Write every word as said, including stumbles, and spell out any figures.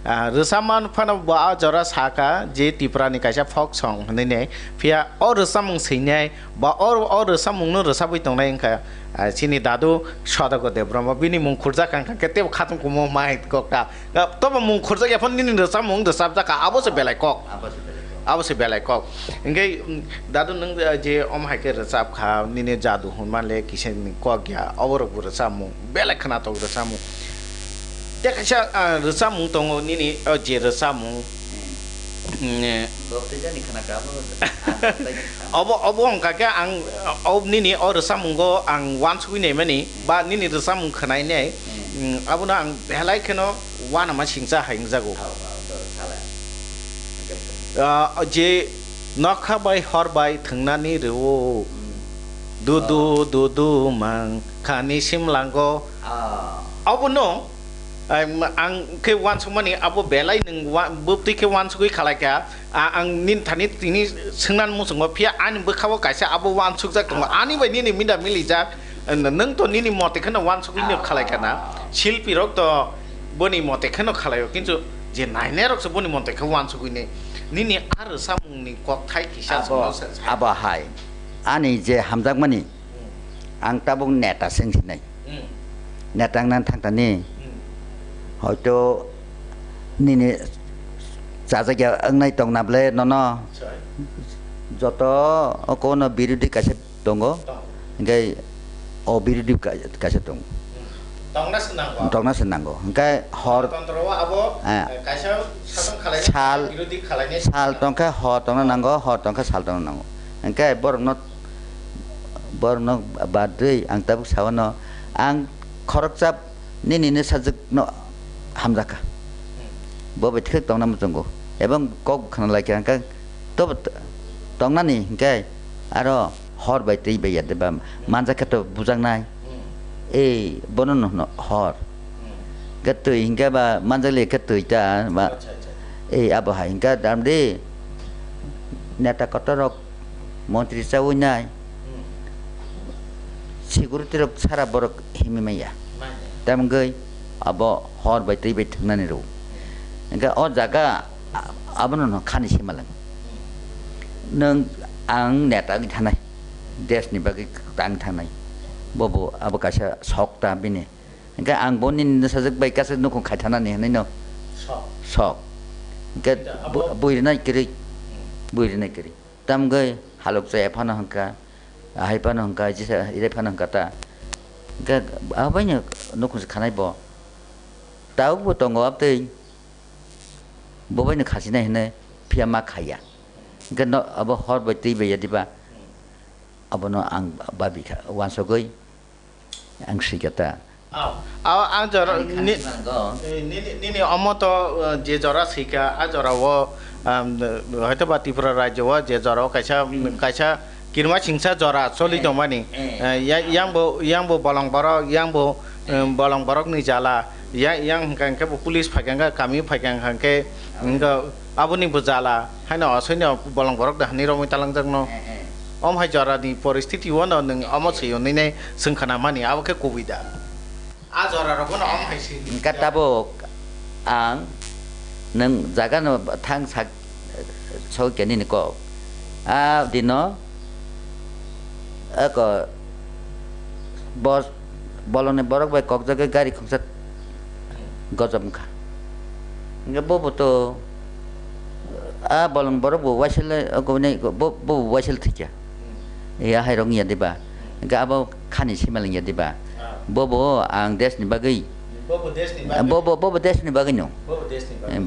Ah, rwchapma phano bo a jora saka je Tripura ni kaisa folk song hinwi ne, phiya o rwchapmung swinai ba o, o rwchapmung no rwchapwi tongnai wngkha, ah, chini dadu Sodagar Debbarma, bini mung khurjak kha, khe tebo khatung kumo mai kok ta. Ah, tobo mung khurjak ya phano nini rwchapmung rwchapjak kha, abo se belai kok. Abo se belai kok. Abo se belai kok. Hingke, mm, dadu nwng, ah, je om hai khe rwchap kha, nini jadu hwnma le kisa ni kok ya, obo rok bo rwchapmung, belai khwnatok rwchapmung. Tei kaisa, ah, rwchapmung tongo nini, o je rwchapmung, mm, eh, Bo tei jani khna ka, abo, obo, obo wngkha khe ang, o nini o rwchapmungo ang uansugui naimani, ba nini rwchapmung khwnainai, mm, abono ang belai kheno uanama singcha hai wngjago. Ah, je nokha bai hor bai thwngnani rwo. Dudu, dudu mang khani simlango. Ah. Abono, em, ang khe uansukmani abo belai nwng ua-, bwtwi khe uansugwi khalai kha. A-, ang nini thani tini swngnan muchungo, phiya ani bwkhao kaisa abo uansukjak tongo. Ani bai nini mida milijak, nwng to nini mote kheno uansugwi no khalai kha na. Silpi rok to boni mote kheno khalaio, kintu je nainai rok se boni mote khe uansugwi ne. Nini a rwchapmung ni kokthai kisa abo, chwngno se sai. Abo hai. Ani je hamjakmani, hmm, ang tabuk neta se wngsinai. Hmm. Neta wngna thangtani, hmm, hoito nini chajakya wngnai tongna ble nono. Sai. Joto o kono birodhi kaisa tongo. Tongo. Hingke o birodhi ka-, kaisa tongo. Hmm. Tongna se nango. Tongna se nango. Hingke hor, tontro o abo, eh, eh, kaisa sason khalainai, sal, birodhi khalainai sal tongkha, hor tongna nango, hor tongkha, sal tongna nango. Hingke borokno, borokno badwi ang tabuk sawano, ang khoroksa nini ni sajwk no hamjakha. Hmm. Bo bai thik tongna muchungo. Ebong kok khna lai kha, hingke to tongnani hingke aro hor bai twi bai ya de ba manjak khe to bujaknai. Hmm. Ei, bono no hino hor. Hmm. Khe twi hingke ba manjak le khe twi ta ba. Acha, acha, acha. Ei, abo hai hingke dam de neta kotor rok montri chawi nai. Hmm. Security rok sara borok himwi manya. Manya. Tamgwi abo hor bai twi bai thwngnani rw. Hingke o jaga a-, abono no khani simaleng. Nwng ang neta wngwi thanai, desh ni bagwi tang thanai, bobo abo kaisa sok ta bini. Hingke ang bo nini sajwk bai kaisa nukhung khaithanani hinwi no sok. Sok. Hingke abo bu-, buirinai kwrwi, hmm, buirinai kwrwi. Tamgwi halok chaya phano hwnka, ahai phano hwnka, jisa irai phano hwnka ta. Hingke abaino nukhung se khanai bo. Tabuk bo tongo abtwi. Bo bai no khachina hinwi phiya ma khaiya. Hingke no abo hor bai twi bai ya diba? Abono ang babi kha, uansugwi ang swi kha ta. Aw, aw, ang jora, ani ni, khani mango. Eh, nini, nini omo to, eh, je jora swi kha, a jora o, um, hoito ba Tripura rajyo o je jora o kaisa, hmm, kaisa kirima singsa jora choli, eh, tongmani. Eh, eh, ya-, yang bo, yang bo bolong borok, yang bo, eh, bolong borok ni jala. Ya-, yang hwnkha hwnkhe bo police phaikha hwnkha, kami phaikha hwnkha hwnkhe, hwnkha aboni bo jala. Haino osoino bolong borok da hinwi romwi talangjakno. Eh, eh. Om hai jorani poristiti o no nwng omo swi hwnwi nai swng khna mani, abo khe kubui da. A jora rok bono om hai swi. Hwnkha tabuk ang nwng jaga no thang sak, sokya nini kok. A dino, ako, bos, bolongni borok bai kokjagwi gari khungsa gojok wngkha. Hingke bo bo to, a bolong borok bo waisle, bo, bo bo waisle thikya. Ya hai rok ya diba? Hingke abo khani simaleng ya diba? Bo bo ang desh ni bagwi. Bo bo desh ni bagwi. Bo bo, bo bo desh ni bagwi no. Bo bo desh ni bagwi.